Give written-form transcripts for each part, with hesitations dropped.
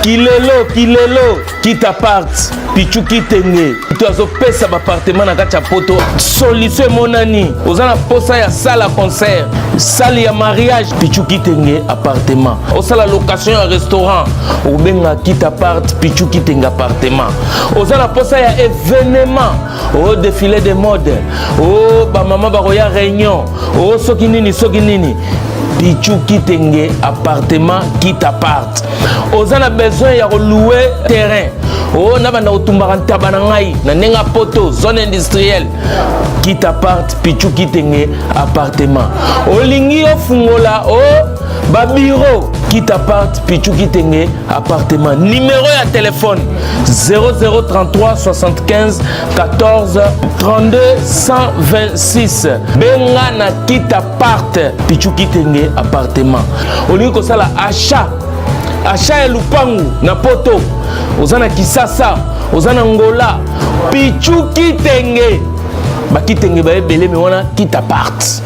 Kilelo, kilelo, quitte apart, Pichu Kitenge, to azopesa ba appartement na kati ya poto. Solution emonani, oza na posa ya salle ya concert, salle ya mariage, Pichu Kitenge appartement. Osala location ya restaurant, obenga quitte apart, Pichu Kitenge appartement. Oza na posa ya événement, o défilé de mode, o ba mama bakoya réunion, o soki nini soki nini. Pichu Kitenge appartement quitte apart. Oza na besoin ya kolouer terrain. O na banda kotumbaka ntaba na ngai na ndenge ya poto zone industrielle. Quitte apart Pichu Kitenge appartement. Olingi ofungola o ba bureau quitte apart Pichu Kitenge appartement. Numéro ya téléphone 0033 75 14 32 126. Benga na quitte apart Pichu Kitenge appartement. Olingi kosala achat achat ya lupangu na poto, oza na Kisasa, oza na Ngola, Pichu Kitenge. Bakitenge ba ebele me wana quitte apart.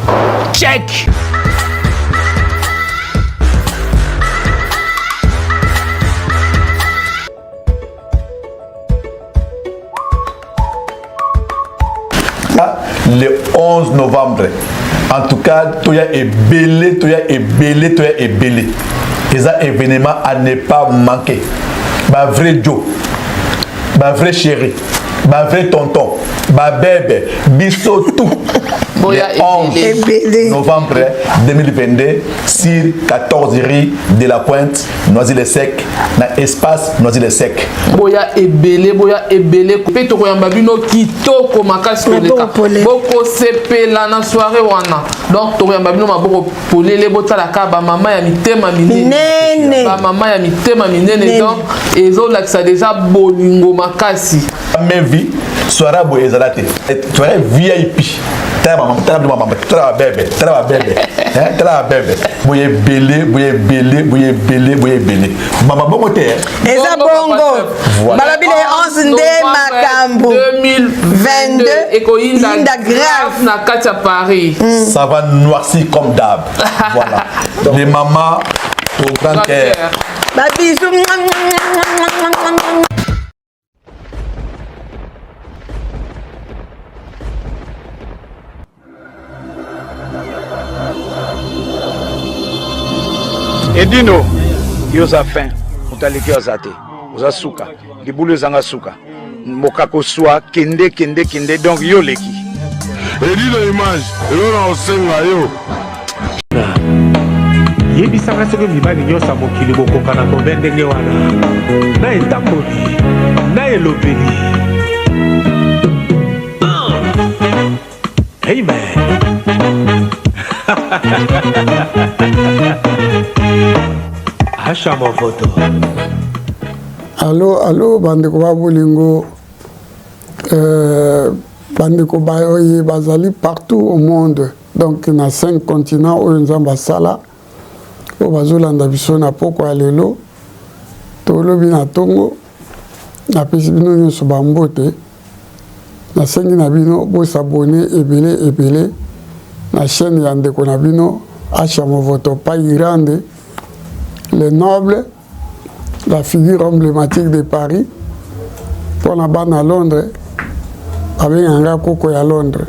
Check. Le 11 novembre. En tout cas, toya ebele, toya ebele, toya ebele. Eza événement à ne pas manquer. Ba vrai Joe, ba vrai chéri, ba vrai tonton, ba bébé, biso tout. Le 11 novembre 2022 sur 14 rue de la Pointe, Noisy-le-Sec, na espace Noisy-le-Sec. Boya ebele, boya ebele, pe tokoyamba bino kitoko makasi koleka. Bokosepela na soirée wana. Donc tokoyamba bino maboko polele, botalaka ba mama ya mitema minene. Ba mama ya mitema minene, donc ezolakisa déjà bolingo makasi. Même vie, soirée boye ezala te. Soirée VIP. Tala mama, tala mama, tala ba bebe, tala ba bebe. Hein, tala ba bebe. Boye ebele, boye ebele, boye ebele, boye ebele. Mama bongo te. Eza bongo. Balobi le 11 nde makambo. 2022 ekoyinda grave na kati ya Paris. Ça va noircir comme d'hab. Voilà. Les mamans au grand cœur. Ba bisous. Edino, yo oza fin, moto aleki yo aza te, oza suka, libulu ezanga suka, mokako swa, kende kende kende, donc yo oleki. Edino image, eloko na kosenga yo. Yebisanga soki mibali nyonso ya mokili bokokana kobe ndenge wana na etamboli na elobeli. Amen. Asha Movoto. Allo, allo, bandeko ba bolingo, bandeko baoye bazali partout au monde, donc na 5 continents oyo Nzambe asala, oyo bazolanda biso na poko ya lelo, tolobi na tongo, napesi bino nyonso bambote, nasengi na bino bosabone ebele ebele na chaîne ya ndeko na bino Asha Movoto Pai Grande, le noble, la figure emblématique de Paris. Mpona bana Londres babengaka nga koko ya Londres.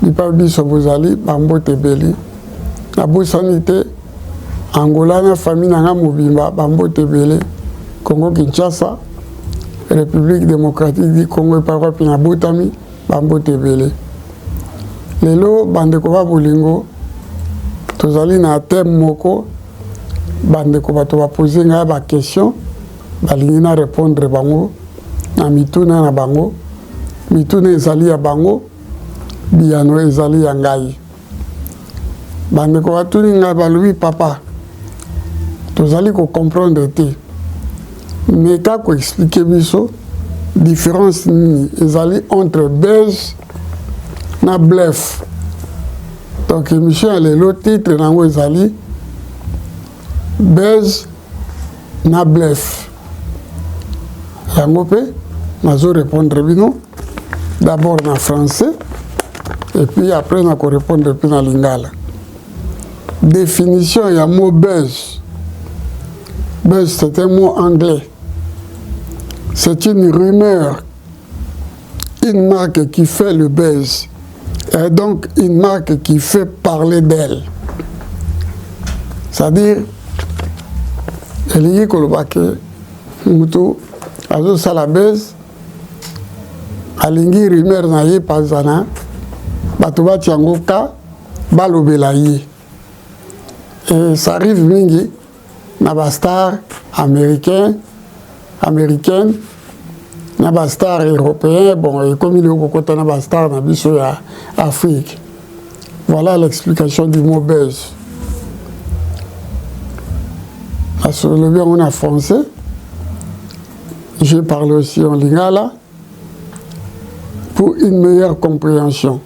Bipa biso bozali bambote ebele. Nabosani te Angola na famille na nga mobimba bambote ebele. Congo Kinshasa, République démocratique du Congo epai wapi nabotami bambote ebele. Lelo bandeko ba bolingo tozali na thème moko, bandeko bato bapose ngai ba question, balingi na répondre bango na mituna na bango. Mituna ezali ya bango, biyano ezali ya ngai. Bandeko batuni ngai balobi papa, tozali ko comprendre te, meka ko expliquer biso différence nini ezali entre buzz na bluff. Donc émission ya lelo titre nango ezali buzz na bluff. Yango pe nazo répondre bino d'abord na français et puis après nako répondre pe na lingala. Définition ya mot buzz. Buzz, c'est un mot anglais. C'est une rumeur, une marque qui fait le buzz. Et donc une marque qui fait parler d'elle. C'est-à-dire, elingi koloba ke mutu azosala buzz alingi rumeur na ye panzana bato batia yango ka balobela ye. Et ça arrive mingi na ba star américain américaine na ba star européen bon ekomi lelo kokota na ba star na biso ya Afrique. Voilà l'explication du mot buzz. Nasolobi yango na français, j'ai parlé aussi en lingala pour une meilleure compréhension.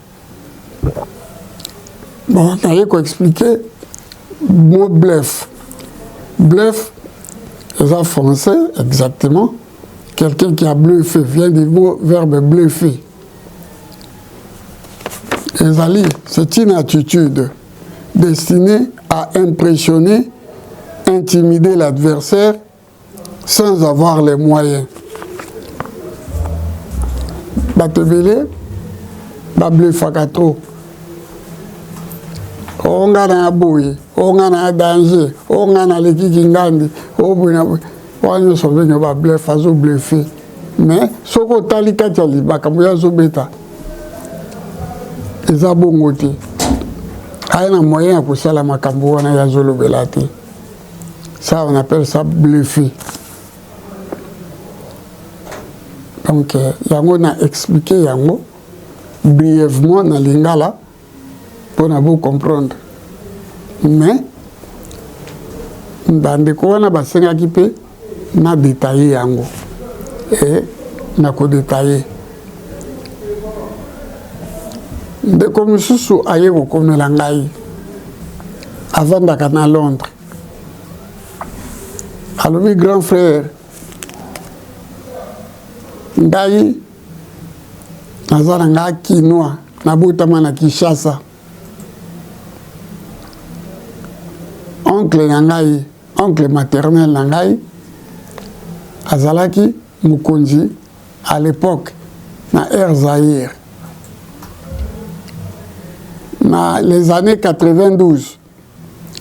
Bon, naye koexplike mot bluff. Bluff, eza français exactement. Quelqu'un qui a bluffé vient du mot verbe bluffer. Ezali, c'est une attitude destinée à impressionner, intimider l'adversaire sans avoir les moyens. Bato ebele bablefaka trop. O nga na boye, o nga na danger, o nga naleki kingandi, o boye na boye. Wana nyonso ndenge ba bluff, azo bluffer. Mais soki otali kati ya makambo ye azobeta eza bongo te. Aye na moyen ya kosala makambo wana ye azolobela te. Ça, on appelle ça bluffer. Donc, euh, yango na expliquer yango brièvement na lingala mpo na bo comprendre. Mais bandeko wana basengaki mpe na détailler yango e na kodetaille. Ndeko mosusu aye kokomela ngai, avandaka na Londres, alobi grand frère, ngai naza na ngai kinois, nabotama na Kinshasa. Oncle na ngai, oncle maternel na ngai azalaki mokonzi à l'époque na Air Zaïre na les années 92.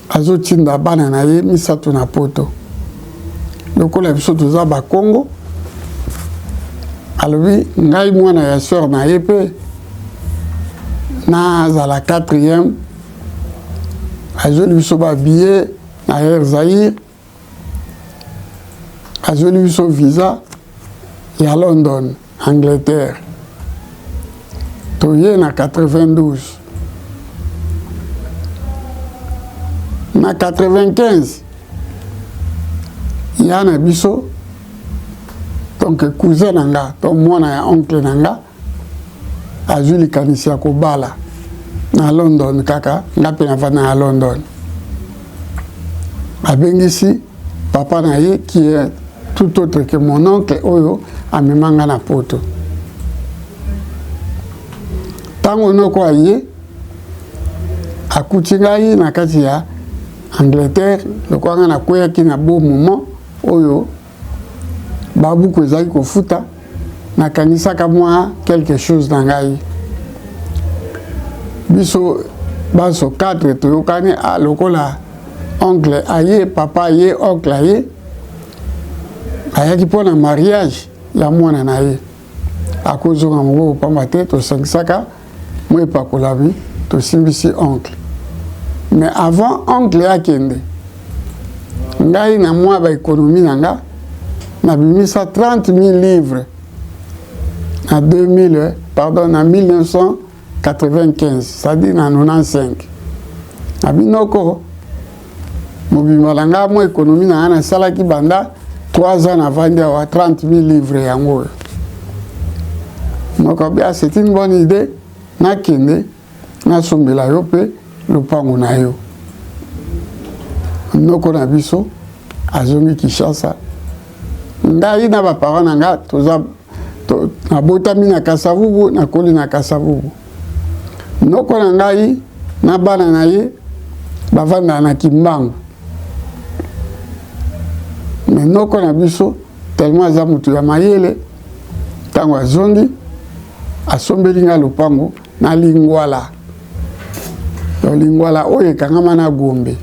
Azotinda bana na ye misato na poto lokola biso toza bakongo. Alobi ngai mwana ya sœur na ye mpe nazala quatrième. Azweli biso ba billet na Air Zaïre, azweli biso visa ya London, Angleterre. Toye na 92. Na 95 ya na biso, donc cousin na nga to mwana ya oncle na nga azwi likanisi ya kobala na London kaka, nga mpe navanda na London. Abengisi papa na ye qui est tout autre que mon oncle oyo amema nga na poto. Ntango noko aye akuti ngai na kati ya Angleterre, lokola nga nakweyaki na beau moment oyo babuku ezalaki kofuta, nakanisaka mwa quelque chose na ngai. Biso banso 4 toyokani, ah, lokola oncle aye, papa aye, oncle aye, ayaki mpo na mariage ya mwana na ye, akozonga moboko pamba te. Tosangisaka mwa epakolami, tosimbisi oncle. Mais avant oncle akende, ngai na mwa ba économie na nga nabimisa 30 000 livres na 2000, pardon, na 1995, c'est-à-dire na 95. Na binoko mobimba na ngai mwa économie na ngai nasalaki banda 3 ans navandi awa, 30 000 livres yango oyo. Noko abi, ah, c'est une bonne idée, nakende nasombela yo mpe lopango na yo. Noko na biso azongi Kinshasa. Ngai na baparent na nga toza to, nabotami na Kasavubu, nakoli na Kasavubu. Noko na ngai na bana na ye bavandaka na Kimbangu. Mais noko na biso tellement aza moto ya mayele, ntango azongi asombeli nga lopango na Lingwala. Donc Lingwala oyo ekangama na Gombe.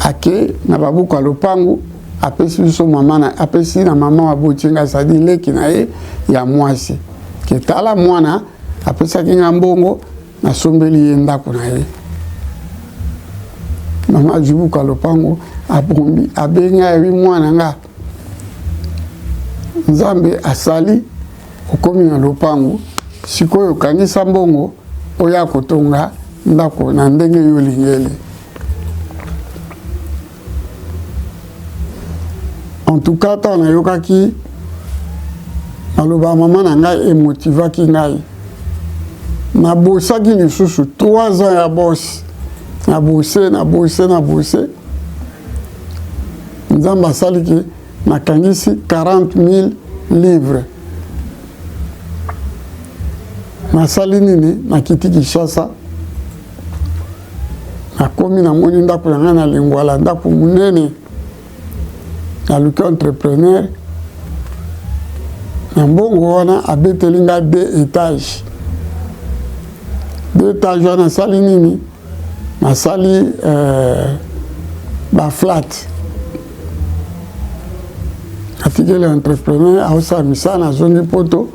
Ake na babuku ya lopango apesi biso mama na apesi na mama aboti nga, c'est-à-dire leki na ye ya mwasi, ke tala mwana apesaki nga mbongo, nasombeli ye ndako na ye. Mama azwi buku ya lopango, abombi, abengi ayebi mwana nga, Nzambe asali okomi na lopango, sikoyo okangisa mbongo oya kotonga ndako na ndenge yo olingeli. En tout cas, ntango nayokaki maloba ya mama na ngai, emotivaki ngai, nabosaki lisusu 3 ans ya bosse, nabose nabose nabose. Nzambe asaliki nakangisi 40 000 livres. Nasali nini? Nakiti Kinshasa, nakomi, namoni ndako na ngai na Lingwala, ndako monene. Naluki entrepreneur na mbongo wana, abeteli ngai deux étages. Deux étages wana nasali nini? Nasali baflat, natikeli entrepreneur aosala misala, nazongi Poto.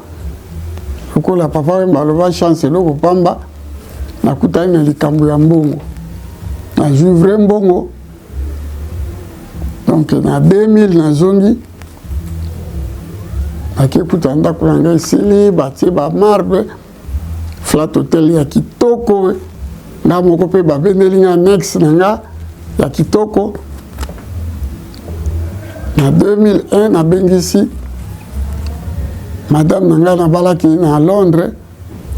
Lokola Papa Wemba aloba, chance eloko pamba, nakutani na likambo ya mbongo, nazwi vrai mbongo. Donc na 2000 nazongi, nakekuta ndako na ngai esili, batie bamarbre, flat hotel ya kitoko, nga moko mpe babendeli nga annexe na nga ya kitoko. Na 2001 nabengisi madame na ngai nabalaki na Londres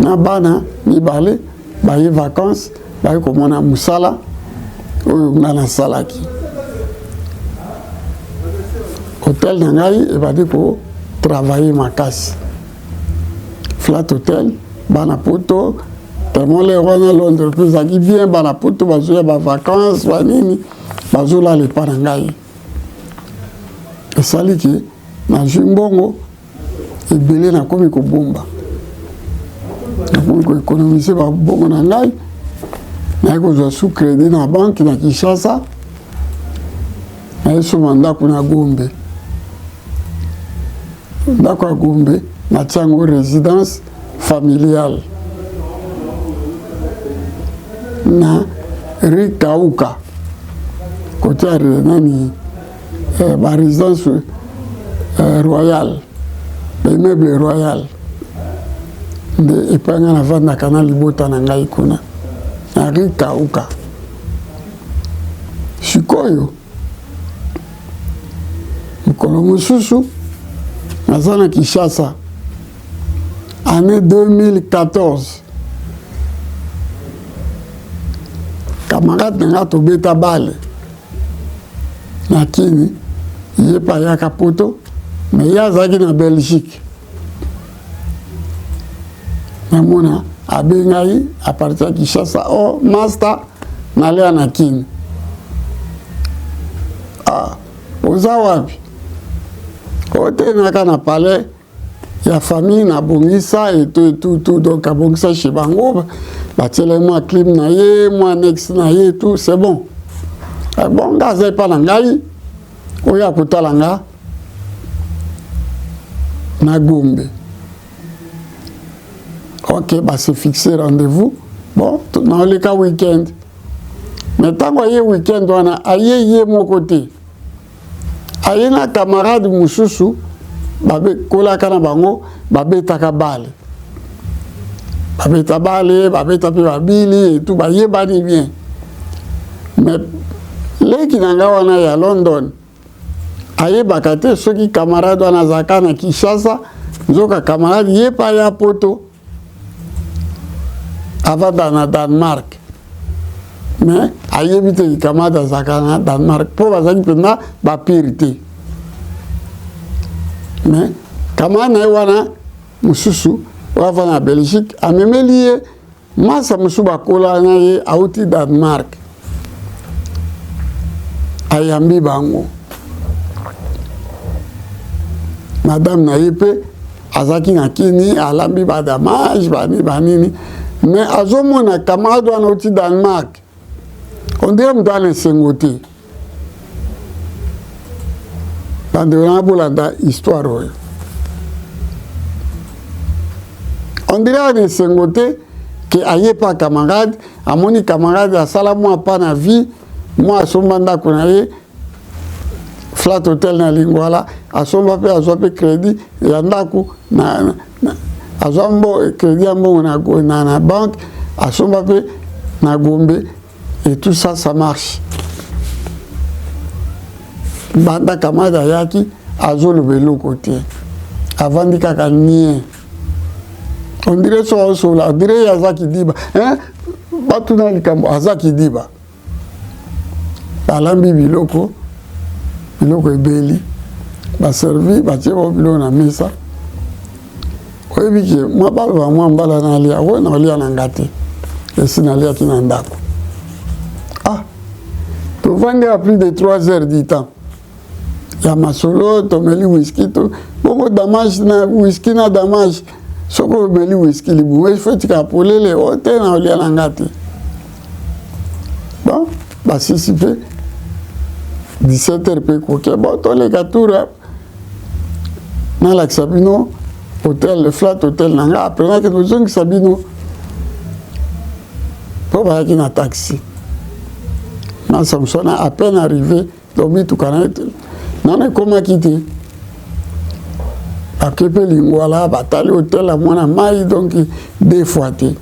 na bana mibale, baye vacances, baye komona mosala oyo ngai nasalaki. Hotel na ngai ebandi kotravailler makasi, flat hotel. Bana Poto, tellement l'heure wana Londres mpe ezalaki bien, bana Poto bazoya bavacances, banini, bazolala epa na ngai. Esali ke nazwi mbongo ebele, nakomi kobomba, nakomi koéconomiser babongo na ngai, naye kozwa sous crédit na banque na Kinshasa, nayesoma ndako na Gombe. Ndako ya Gombe natia yango résidence familiale na rue Kauka, côté ya nani, barésidence royale, baimmeuble royal nde epai ngai navandaka na libota na ngai kuna na rue Kauka. Sikoyo mokolo mosusu naza na Kinshasa, année 2014, camarade na nga tobeta bale na Kini, ye mpe ayaka Poto, mais ye azalaki na Belgique. Namona abengai à partir ya Kinshasa: "O oh, master, nalia na Kini." "Ah, oza wapi?" "Otenaka na palais ya famille, nabongisa eto etutu." Donc abongisa chez bango, batiela ye mwa clim na ye, mwa annexe na ye, tout c'est bon. Bon, nga aza epa na ngai, oyo akotala nga na Gombe. Ok, base fixe rendez-vous. Bon, naoleka week-end. Mais ntango aye week-end wana, aye ye moko te, aye na camarade mosusu bakolaka na bango, babetaka bale, babeta bale, babeta mpe babili etu, bayebani bien. Mais leki na ngai wana ya London ayebaka te soki camarade wana azalaka na Kinshasa. Nzoka camarade ye mpe aya Poto, avanda na Danemark, mais ayebi te camarade azalaka na Danemark, mpo bazalaki mpenza bapire te. Mais camarade na ye wana mosusu oyo avanda na Belgique amemeli ye masa mosusu bakola na ye, auti Danemark. Ayambi bango. Madame na ye mpe azalaki na kini, alambi ba damage bani banini, mais azomona camarade wana auti Danemark, on dirait moto ana esengo te. Bandeko nanga, bolanda histoire oyo. On dirait ana esengo te ke aye pa camarade, amoni camarade asala mwa pa na vie, mwa asomba ndako na ye flat hotel na Lingwala, asomba mpe azwa mpe crédit ya ndako na, na, azwa mbo crédit ya mbongo na, na, na banque, asomba mpe na Gombe et tout ça, ça marche. Banda camarade ayaki, azoloba eloko te, avandi kaka nie. On dirait so azosola, on dirait ye aza kidiba, hein? Batuna likambo, aza kidiba. Balambi biloko, biloko ebeli, baservi, batie bao biloko na mesa. Oyebi ke mwa baloba mwa mbala nalia oyo, naolia na nga te, esi naliaki na ndako. Ah, tovandi ya plus de 3 heures du temps ya masolo, tomeli whisky to bongo damage na whisky na damage. Soki omeli whisky, libumu efo etikala polele. O te, na olia na nga te. Bon, basisi mpe 17 heures mpe ekoki. Bon, toleka tour, nalakisa bino hotel, flat hotel na nga. Après nakende kozongisa bino, mpo bayaki na taxi na Samsona. À peine arrivé, donc mituka na ye nano ekomaki te. Bake mpe Lingwala, batali hotel ya mwana mai, donc deux fois te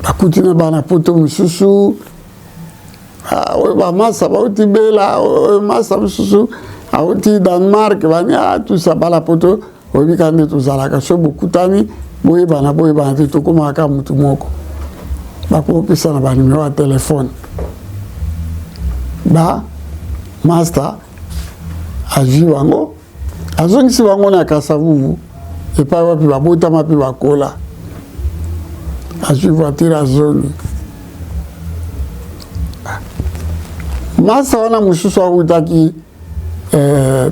bakuti na bana poto mosusu oyo bamasa bauti Bela, oyo masa mosusu auti Danemark, bani tusa bala poto. Oyebi kaka nde tozalaka, so bokutani, boyebana boyebana te, tokomaka kaka motu moko. Bakopesa na banimero ya telefone. Ba master azwi bango, azongisi bango na Kasavubu epai wapi babotama mpe bakola. Azwi voiture, azongi. Masa wana mosusu awutaki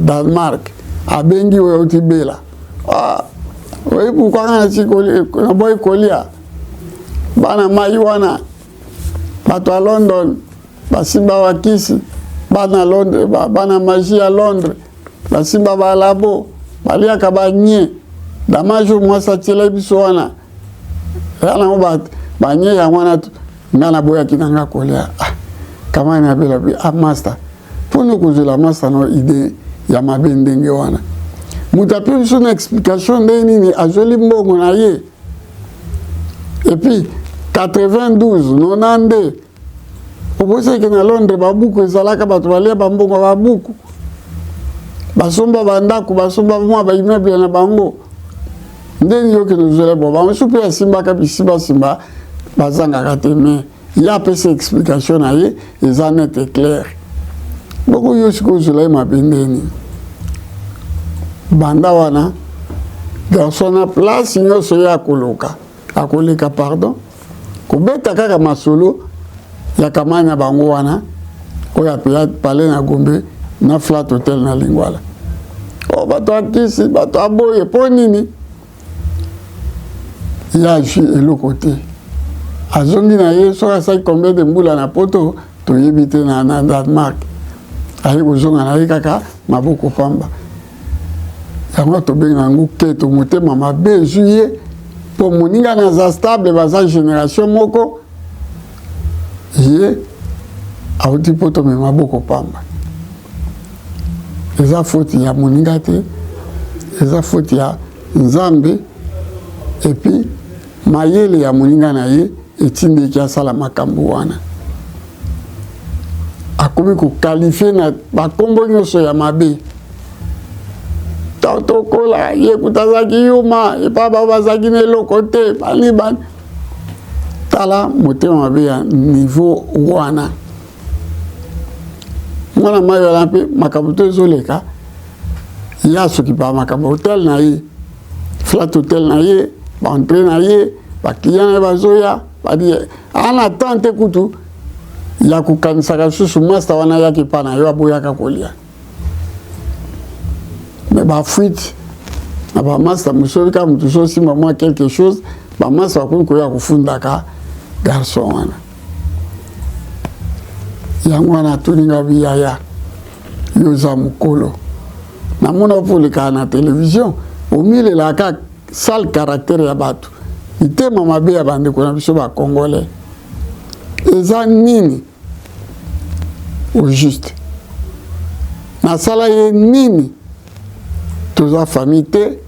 Danemark abengi oyo auti Bela: ah, oyebi pourquoi nga naboyi kolia? Bana mai wana, bato ya London basimba bakisi, bana Londres, bana magie ya Londres basimba balabo, baliaka banye damage oyo mwasi atiela biso wana ya nango, banye yango wana nga naboyaki na nga kolia. Ah, kamani abela bi: ah, master, mpona kozwela master no idée ya mabe ndenge wana, moto ape biso na explication ndenge nini azweli mbongo na ye. Et puis 92 92, obosaki na Londres babuku ezalaka, bato balia bambongo babuku, basomba bandako, basomba mwa baimmeuble na bango. Ndenge yokende ozwela bo bamosusu mpe asimbaka bisimbasimba, bazangaka te. Mais ye apesa explication na ye, eza net et clair. Boko yo sikoyo ozwela ye mabe ndeni? Banda wana, garçon na place nyonso ye akoloka, akoleka, pardon, kobeta kaka masolo ya kamani na bango wana oyo apeya palais na Gombe na flat hotel na Lingwala. O bato akisi, bato aboye, mpo nini ye azwi eloko te? Azongi na ye, soki asali combien de mbula na poto toyebi te, na Danemark, aye kozonga na ye kaka maboko pamba. Yango tobenga yango keto, motema mabe ezwi ye mpo moninga na aza stable, baza génération moko, ye auti mpo tomema maboko pamba. Eza faute ya moninga te, eza faute ya Nzambe. Et puis mayele ya moninga na ye etindeki asala makambo wana. Akomi koqualifier na bakombo nyonso ya mabe. Tokola ye kuta azalaki yuma, epa bao bazalaki na eloko te, bani bani. Tala motema mabe ya niveau wana. Mwana mai wana mpe makambo to ezoleka, ye asokipa makambo hotel na ye, flat hotel na ye, baentrée na ye, baclient na ye bazoya, badi ana temps te kutu. ya kokanisaka lisusu masta wana ayaki epa na yo aboyaka kolia me bafuite na bamasta mosusu kaka moto so osimba mwa quelque chose bamasta bakomi koya kofundaka garçon wana yango wana atuni nga biyaya yo oza mokolo namona mpo olekaka na televizio omilelaka sale caractère ya bato mitema mabe ya bandeko na biso bacongolais eza nini au juste nasala ye nini toza famille te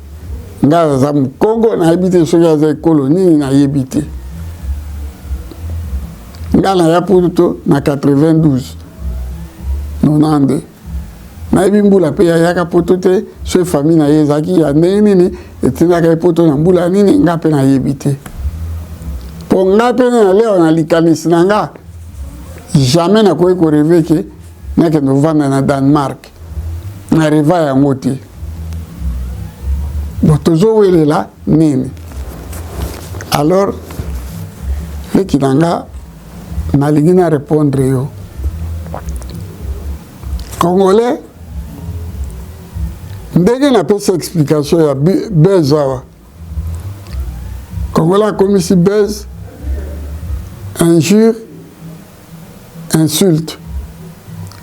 ngai aza mokongo nayebi te soki aza ekolo nini nayebi te ngai naya poto na 92 92 nayebi mbula mpe ayaka poto te soki famille na ye ezalaki ya ndenge nini etindaka ye poto na mbula nini nga mpe nayebi te mpo nga mpe nalewa na likanisi na nga jamais nakoki koreve ke nakende kovanda na Danemark na reva yango te bon tozowelela nini alors leki na nga nalingi na répondre yo congolais ndenge napesi explication ya buzz awa congolais akomisi buzz injure insulte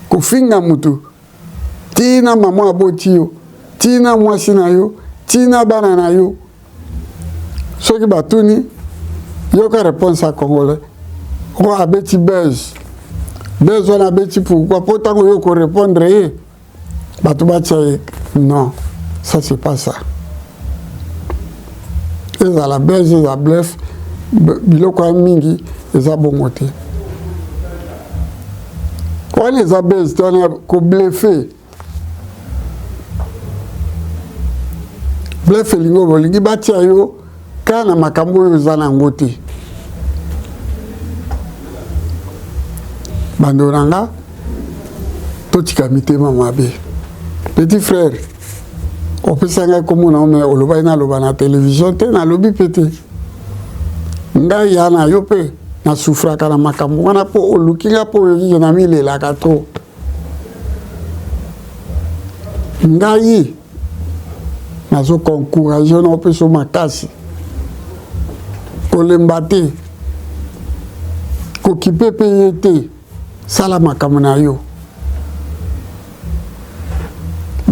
kofinga mutu tina mama aboti yo tina mwasi na yo tina bana na yo soki batuni yoka réponse ya congolais oyo abeti buzz buzz wana abeti pourquoi mpo ntango yo korépondre ye bato batia ye non ça c'est pas ça ezala buzz eza bluff biloko ya mingi eza bongo te wana eza buzz te wana kobluffer bluff elingi oyo bolingi batia yo kaka na makambo oyo oza na yango te bandeko na nga totika mitema mabe petit frère opesa ngai kombo na yo me olobaki naloba na televizio te nalobi mpe te ngai ya na yo mpe nasufraka na makambo wana mpo oluki nga mpo oyoki ke namilelaka trop ngai nazo koencourage na opesa makasi kolemba te kokipe mpe ye te sala makambo na yo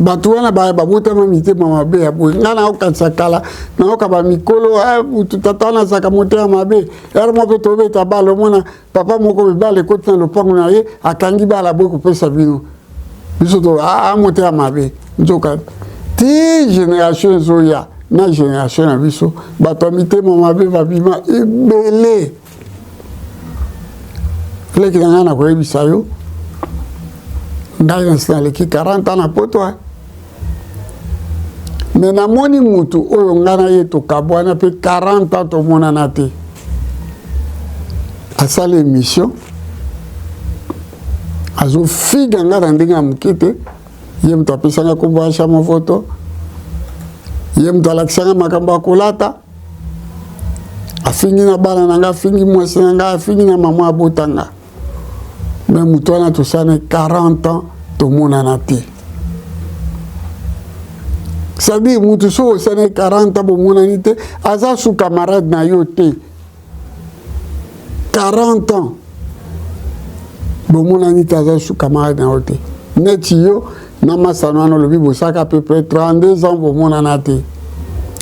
bato wana babotama mitema mabe ya boye ngai nayokanisa kala nayoka bamikolo mutu tata wana azalaka motema mabe ere moko mpe tobeta bale omona papa moko mibale ekoti na lopango na ye akangi bala boye kopesa bino biso to aa motema mabe nzoka ti génération ezoya na génération na biso bato ya mitema mabe babima ebele leki na ngai nakoyebisa yo ngai nasi naleki 40 ans na poto me namoni mutu oyo ngai na ye tokabwana mpe 40 ans tomonana te asala émission azofiga ngai na ndenge ya moke te ye moto apesa ngai nkombo ya chamo foto ye moto alakisa ngai makambo ya kolata afingi na bana na ngai afingi mwasi na ngai afingi na mama abota nga me moto wana tosani 40 ans tomonana te c'est-à-dire moto soki osani 40 ans bomonani te aza su camarade na yo te 40 ans bomonani te aza su camarade na yo te neti yo na masano wana olobi bosaka peu près 32 ans bomonana te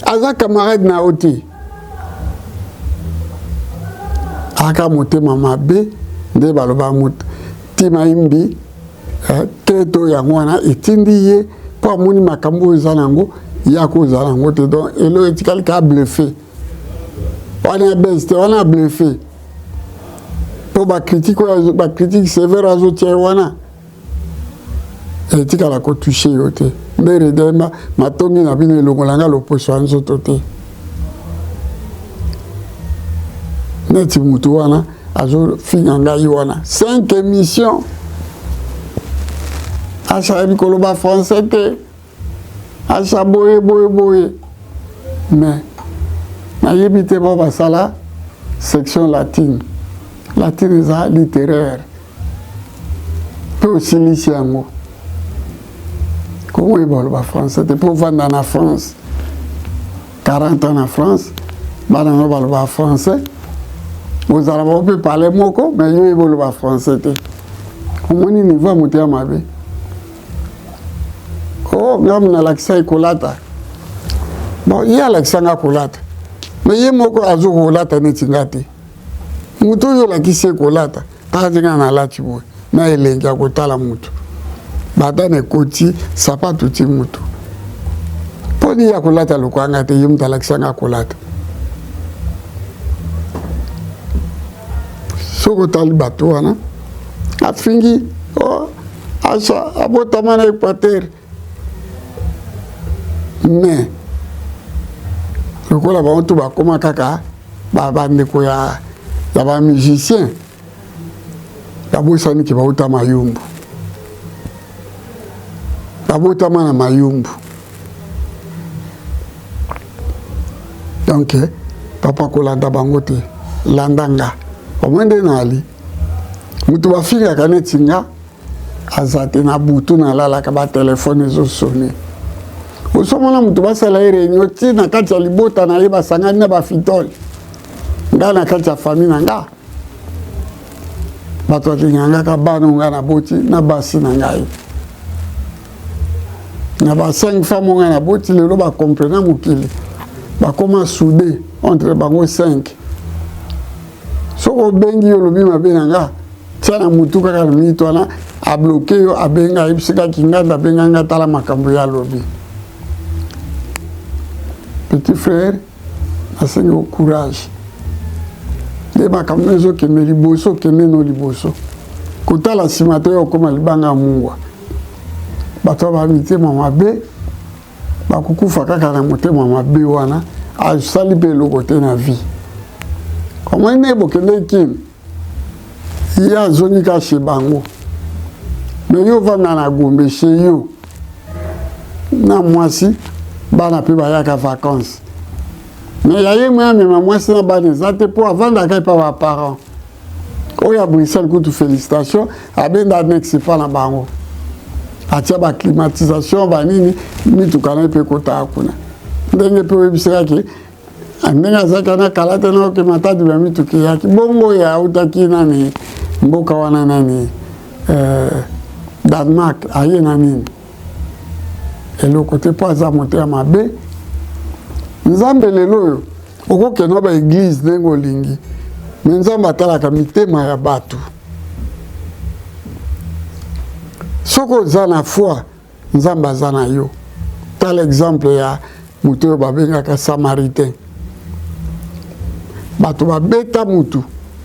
aza camarade na yo te aka motema mabe nde baloba motima imbi eh, keto yango wana etindi ye mpo amoni makambo oyo eza na yango ye akozala yango te donc eloko etikali ka bluffe wana ya bese te wana bluffe mpo bacritique oyo bacritique sévère azotia ye wana etikala kotouche yo te nde redema matongi na bino elongola nga loposo ya nzoto te neti motu wana azofinga ngai wana 5 émission asayebi koloba français te aza boye boye boye mais nayebi te bao basala section latine latine eza littéraire. Mpe osilisi yango. Comment oyeba oloba français te mpo ovanda na France 40 ans na France bana no baloba français ozala bango mpe pale moko mais yo oyeba oloba français te omoni niveau ya motema mabe o oh, ngai nalakisa ye kolata bon ye alakisa nga kolata mais ye moko azokolata neti nga te moto oyo olakisi ye kolata Tala ndenge nga nalati boye na elengi ya kotala mutu badana ekoti sapatu ti mutu mpo nini ya kolata lokola nga te ye mutu alakisa nga kolata soki otali bato wana afingi oh, asha abotama na equateur mais lokola bango tu bakoma kaka bandeko ya, ya bamusicien babosani ke bauta mayumbu babotama na mayumbu donc papa kolanda bango te landa nga omoi nde nali moto bafingaka neti nga aza te na butu nalalaka batelefone ezosone osomona moto basala ye reunion ti na kati ya libota na ye basangani na bafitole ngai na kati ya famille na nga bato balingangaka bana ngai naboti na basi na ngai na ba 5 femme ngai naboti lelo bacomprena mokili bakoma soude entre bango 5 soki obengi yo olobi mabe na nga tia na mutu kaka na minute wana abloke yo abenga ayebisi kaka kinganda abenga nga tala makambo ye alobi petit frère nasengi yo courage nde makambo ezokende liboso okende no liboso kotala nsima te oyo okoma libanga ya mungwa bato ba mitema mabe bakokufa kaka na motema mabe wana asali mpe eloko te na vie omoni ndenge bokendeki kini ye azongi kaka chez bango me yo ovanda na gombe chez yo na mwasi bana mpe bayaka vacances me ya ye mwe amema mwasi na bana eza te mpo avandaka epa baparent oyo ya bruxelles kutu félicitation abenda annexe epa na bango atia baclimatisation banini mituka na ye mpe ekotaka kuna ndenge mpe oyebisaka ndenge azalaki wana kala te naoke matadi ba mituka eyaki bongo ye autaki nani mboka wana nani euh, Danemark aye na nini eloko te mpo aza motema mabe nzambe lelo oyo okokenda ba eglise ndenge olingi me nzambe atalaka mitema ya bato soki oza na foi Nzambe aza na yo. Tala exemple ya moto oyo babengaka Samaritain. Bato babeta mutu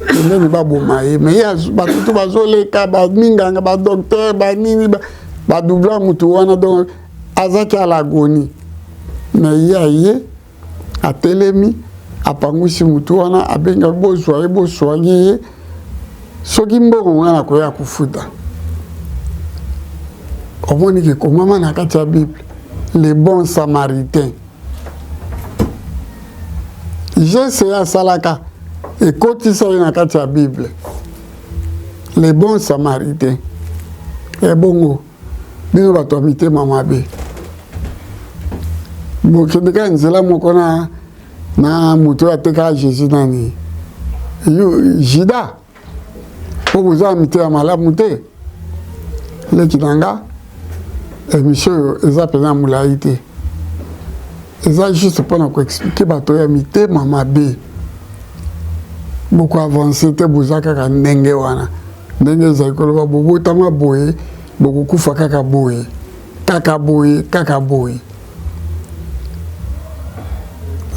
pembeni baboma ye, me ye bato to bazoleka baminganga badocteur banini badoubla mutu wana, donc azaki à l'agonie, me ye aye atelemi apangusi mutu wana abenga bozwa ye boswanye ye soki mbongo ngai nakoya kofuta omoni ke ekomama na kati ya bible le bon samaritain geste ye asalaka ekotisa ye na kati ya bible le bon samaritain ebongo bino bato ya mitema mabe bokende kaka nzela moko na na moto oyo atekaka jésus nani juda mpo boza na mitema malamu te leki na nga émission oyo eza mpenza molai te eza juste mpo na koexplike bato ya mitema mabe bokoavanse te boza kaka ndenge wana ndenge ezali koloba bobotama boye bokokufa kaka boye kaka boye kaka boye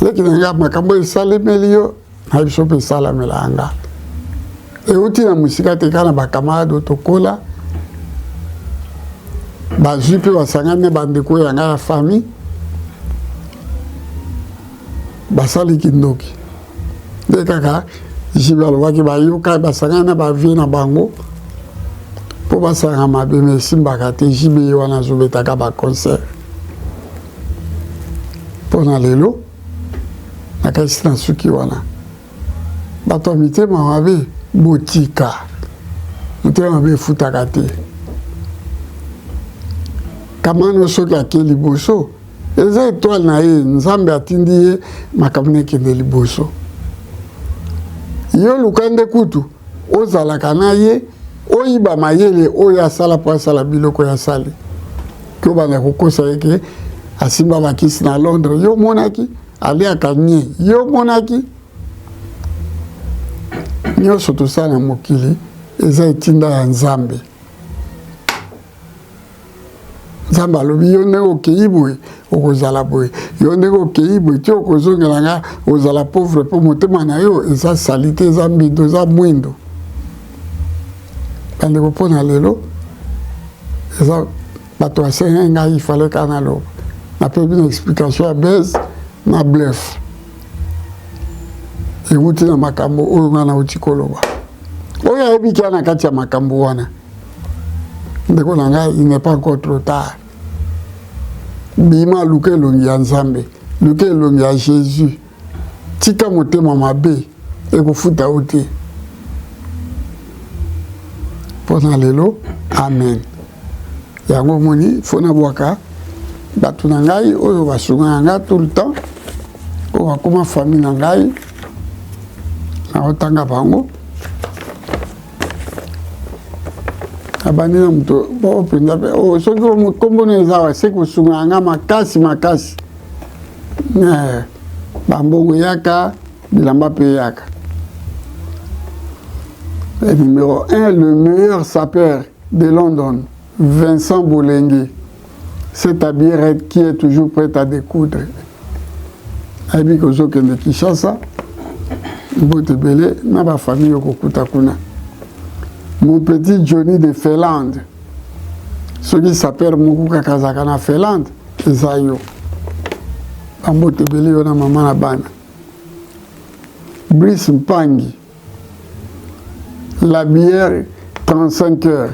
leki na nga makambo esalemeli yo na biso mpe esalamela nga euti na mosika te kaka na bakamarade oyo tokola bazwi mpe basangani na bandeko ya ngai ya famille basali kindoki nde kaka jibe alobaki bayoka basangani na bavie na bango mpo basanga mabe me esimbaka te jibe ye wana azobetaka baconcert mpo na lelo nakanisi na suki wana bato ya mitema mabe botika motema mabe efutaka te. Kamano soki ake liboso eza etoile na ye, Nzambe atindi ye makambo na ekende liboso. Yo luka nde kutu ozalaka na ye, oyiba mayele oyo asala mpo asala biloko ya asali, ke obanda kokosa ye ke asimba bakisi na Londres. Yo omonaki aliaka nie, yo omonaki nyonso tosala na mokili eza etinda ya Nzambe. Nzambe alobi yo ndenge okei boye okozala boye, yo ndenge okei boye ti okozongela nga ozala pauvre mpo motema na yo eza salite, eza mbindo, eza mwindo. Bandeko, mpo na lelo eza bato basengaki ngai ifale kaka naloba, nape bino explication ya base na bluff ewuti na makambo oyo ngai nauti koloba. Oyo ayebi kia na kati ya makambo wana, ndeko na ngai, il n'est pas encore trop tard. Bima, luka elongi ya Nzambe, luka elongi ya Jésus, tika motema mabe ekofuta yo te. Mpo na lelo, amen. Yango omoni fo nabwaka bato na ngai oyo basungaka ngai tout le temps, oyo bakoma famille na ngai, naotanga bango. Abandi na moto oyo mpenza mpe oyo soki nkombo na eza awa se kosungaka ngai makasi makasi. Bambongo eyaka, bilamba mpe eyaka. Numéro 1, le meilleur sapeur de London, Vincent Bolengi, cet habillé qui est toujours prêt à découdre. Ayebi kozokende Kinshasa, mbote ebele na bafamille okokuta kuna. Mon petit Johnny de Finlande, soki sapeur moko kaka azalaka na Finlande, eza yo. Bambote ebele yo na mama na bana. Brice Mpangi, la bière 35 heures,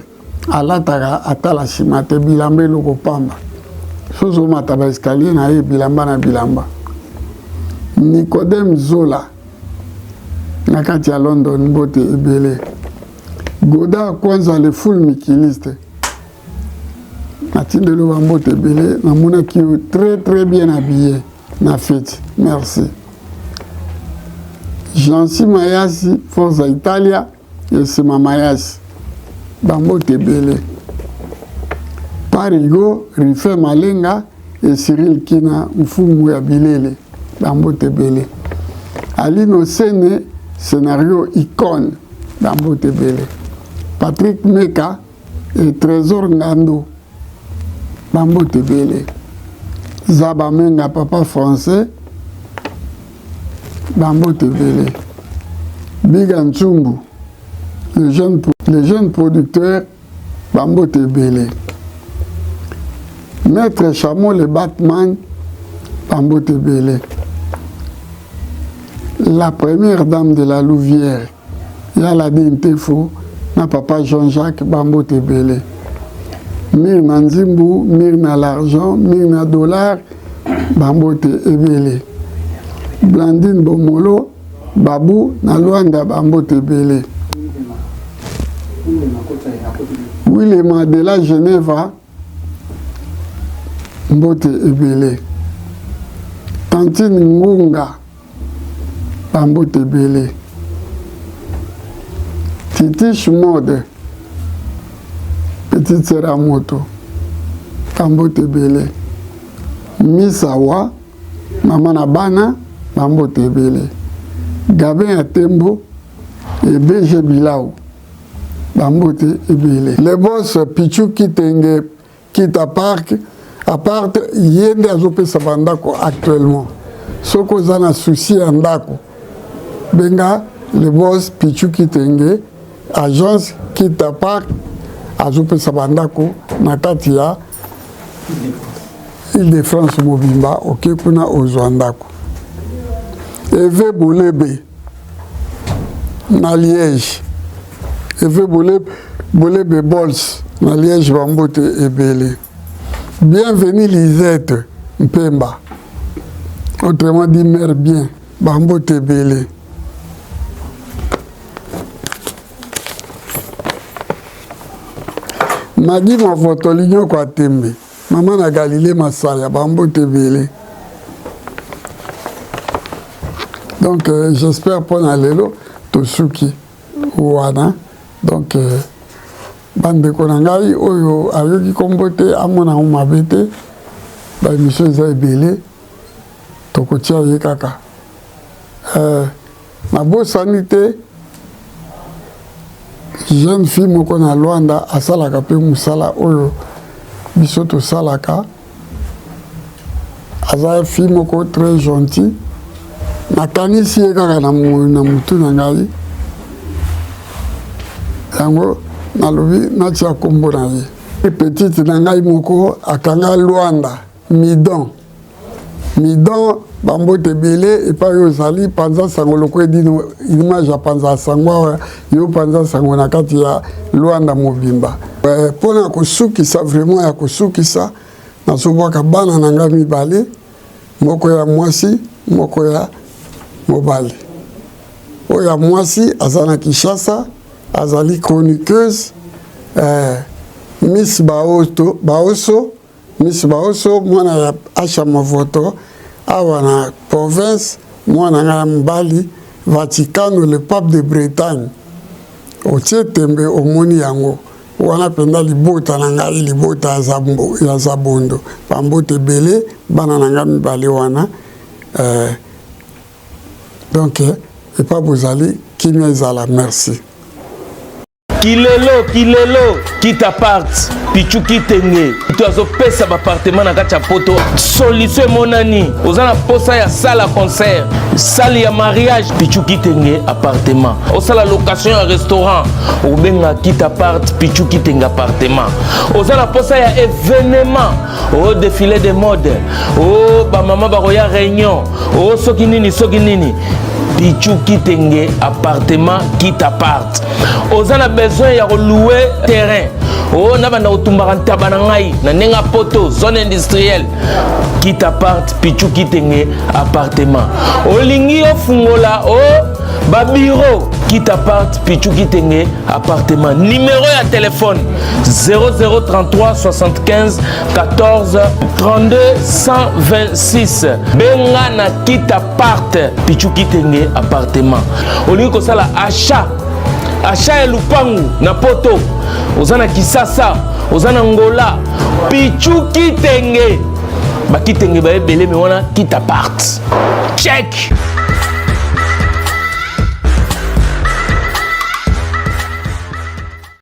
alataka atala nsima te, bilamba eloko pamba, soki ozomata ba escalier na ye bilamba na bilamba. Nicodème Zola na kati ya London, mbote ebele. Godard Kwanza le full mikiliste, natindeli yo bambote ebele, namonaki yo très très bien habillé na feti, merci. Jansi Mayasi, Forza Italia, esima Mayasi, bambote ebele. Parigo, Rife Malenga et Cyril Kina, mfumu ya bilele, bambote ebele. Alino Sene, scénario icône, bambote ebele. Patrick Meka et Trésor Ngando, bambote ebele. Zaba Menga, papa français, bambote ebele. Biga Ntsumbu, le jeune producteur, bambote ebele. Maître Chameau le Batman, bambote ebele. La première dame de la Louvière, Yala Dintefo, na papa Jean-Jacques, bambote ebele. Mirna Nzimbu, Mirna l'argent, Mirna dollar, bambote ebele. Blandine Bomolo, Babu na Luanda, bambote ebele. Willema de la Geneva, mbote ebele. Tantine Ngunga, bambote ebele. Titish Mode, petite sœur ya moto, bambote ebele. Misawa, mama na bana, bambote ebele. Gabin ya Tembo et BG Bilau, bambote ebele. Le boss Pichu Kitenge Kita Park, apart ye nde azopesa bandako actuellement. Soki oza na souci ya ndako, benga le boss Pichu Kitenge, agence Kita Park, azopesa bandako na kati ya Île-de-France mobimba, oke kuna ozwa ndako. Eve Bolebe na Liège, Eve Bolebe, Bolebe Bols na Liège, bambote ebele. Bienvenue Lisette Mpemba, autrement dit mère bien, bambote ebele. Magi Mavoto Linyoko Atembe. Mama na Galilée Masaya, bambote ebele. Donc euh, j'espère mpo na lelo tosuki wana. Donc euh, bandeko na ngai oyo ayoki nkombo te amona yango mabe te, baemission eza ebele, tokotia ye kaka. Euh, nabosani te jeune fille moko na Luanda asalaka mpe mosala oyo biso tosalaka. Aza fille moko très gentil, nakanisi ye kaka na mutu na ngai, yango nalobi natia nkombo na ye. Petite na ngai moko akanga Luanda Midon Midon, bambote ebele epai oyo ozali. Panza sango lokola edino image ya panza sango awa, yo panza sango na kati ya Luanda mobimba. Mpo na kosukisa, vraiment ya kosukisa, nazobwaka bana na ngai mibale, moko ya mwasi, moko ya mobali. Oyo ya mwasi aza na Kinshasa, azali chroniqueuse, eh, Miss Baoto, Baoso Miss Baoso, mwana ya Asha Movoto awa na province, mwana ngai ya mobali Vaticano le pape de Bretagne. Otie tembe omoni yango wana mpenza libota na ngai, libota ya Zambo, ya Zabondo, bambote ebele bana na ngai mibale wana eh, donc epa bozali kimia ezala. Merci. Kilelo kilelo kita part Pichu Kitenge to azopesa bapartement na kati ya poto. Solution emonani, oza na posa ya salle ya concert, salle ya mariage, Pichu Kitenge appartement. Osala location ya restaurant, obenga kita part Pichu Kitenge appartement. Oza na posa ya événement, o défilé de mode, o bamama bakoya réunion, o soki nini soki nini, Pichu Kitenge appartement kita part. Oza na besoin ya kolouer terrain, o na banda kotumbaka ntaba na ngai na ndenge ya poto, zone industrielle, kita part Pichu Kitenge appartement. Olingi ofungola o babiro, kita part Pichu Kitenge appartement. Numero ya telefone 0033 75 14 32 126. Benga na kita part Pichu Kitenge appartement. Olingi kosala achat ya lupangu na poto, oza na Kisasa, oza na Ngola, Pichu Kitenge, bakitenge baebele me wana kita part check.